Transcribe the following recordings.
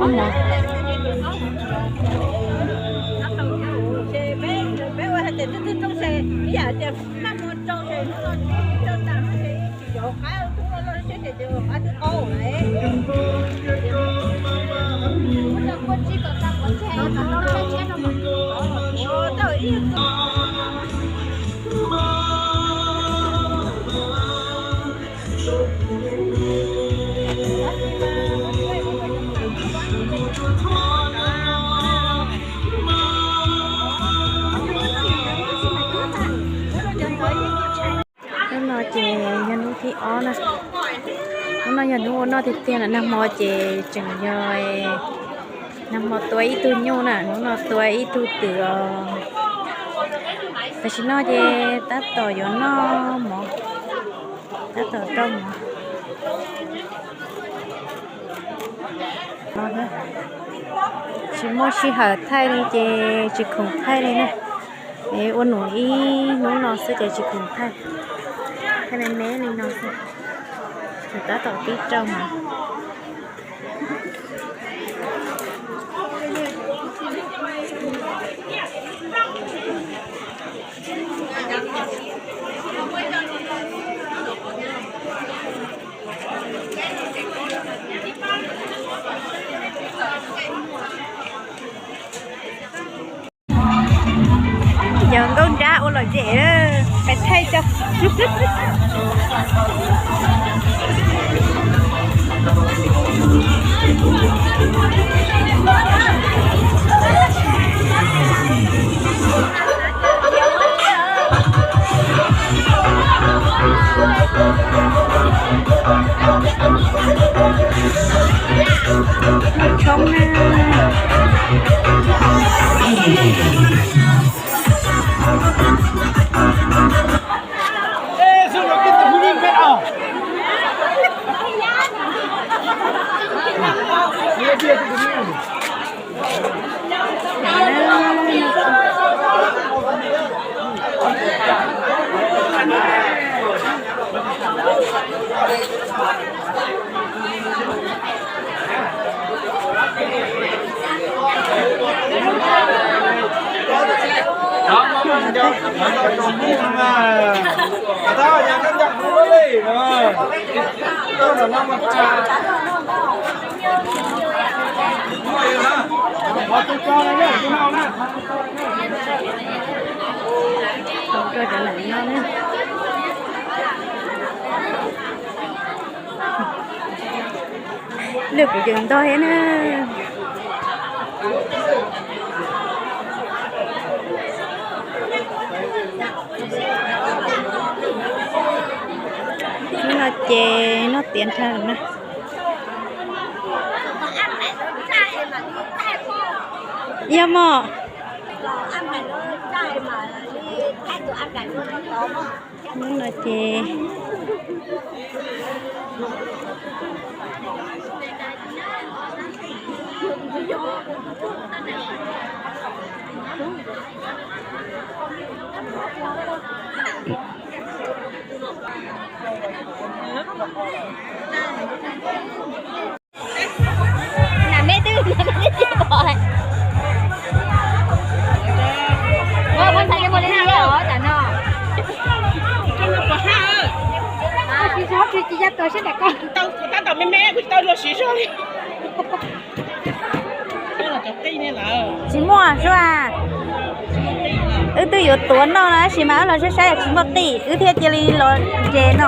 Hnub no ces yog hnub thib ob na. Hnub no yog hnub ua noj tiag tiag na, nag hmo ces tseem yog nag hmo tua ib tug nyuj na, hnub no tua ib tug twm os. Tam sim no ces tab tom yuav noj mov, tab tom rau mov. Tsis muaj sij hawm thaij li ces tsis khoom thaij li na. Es ua num ib hnub no xwb ces tsis khoom thaij, thaij me me li no xwb. Ces tab tom pib rau mov. Yog nkauj nrab ua lom zem, pes thaij tso. Tshoob na. Lwj kuv yws ntog thiab na. Hnub no ces noj tiav nrhawv na. Yog mog. Hnub no ces Tab tom me me kuv tsis tau luag siv zog li. Tsis muaj sua. Wb twb yuav tuav noj no tab sis mas wb los saib saib tsis muaj tij, wb thiaj cia li los ntses no.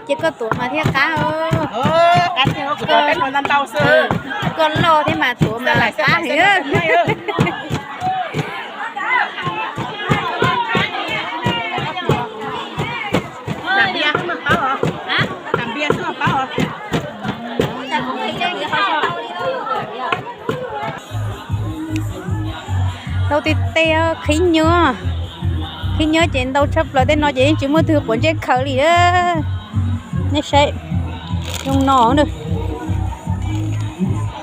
Ces koj tuav mas thiaj qab. Koj loj thiab mas tuav mas qab heev. Ntau tiag tiag, khib nyiab, khib nyiab ces ntau tshaj plaws. Tej no ces yeej tsis muaj twg quav ntsej khaws li. Nej saib, zoo no na.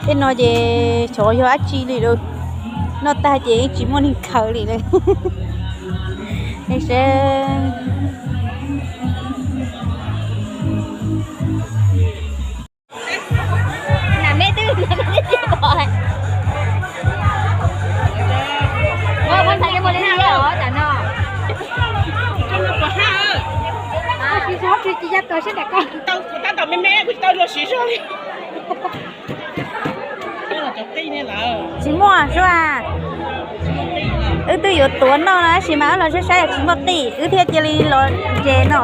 Tej no ces xyov yog dab tsi li lawm, noj tag ces yeej tsis muaj neeg khaws li lawm. Nej saib. Yog tuav sab nram ko. Tau, kuv tab tom me me kuv tsis tau luag siv zog li. Tsis muaj sua. Wb twb yuav tuav noj no tab sis mas wb los saib saib tsis muaj qij wb thiaj cia li los ntses no.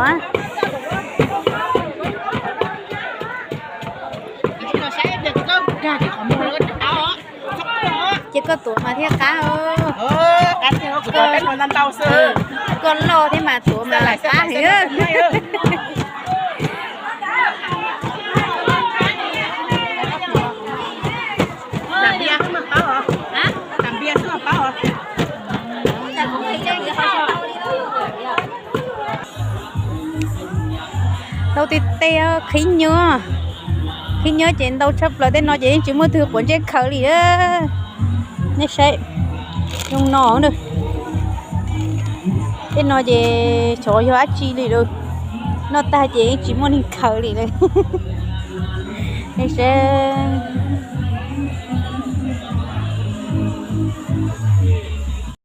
Ces koj tuav mas thiaj qab. Koj loj thiab mas tuav mas qab heev. Ntau tiag tiag, qhib nyuaj, qhib nyuaj ces ntau tshaj plaws. Tej no ces yeej tsis muaj twg quav ntsej khaws li. Nej saib, zoo no na. Tej no ces xyov yog dab tsi li lawm, noj tag ces yeej tsis muaj neeg khaws li lawm. Nej saib,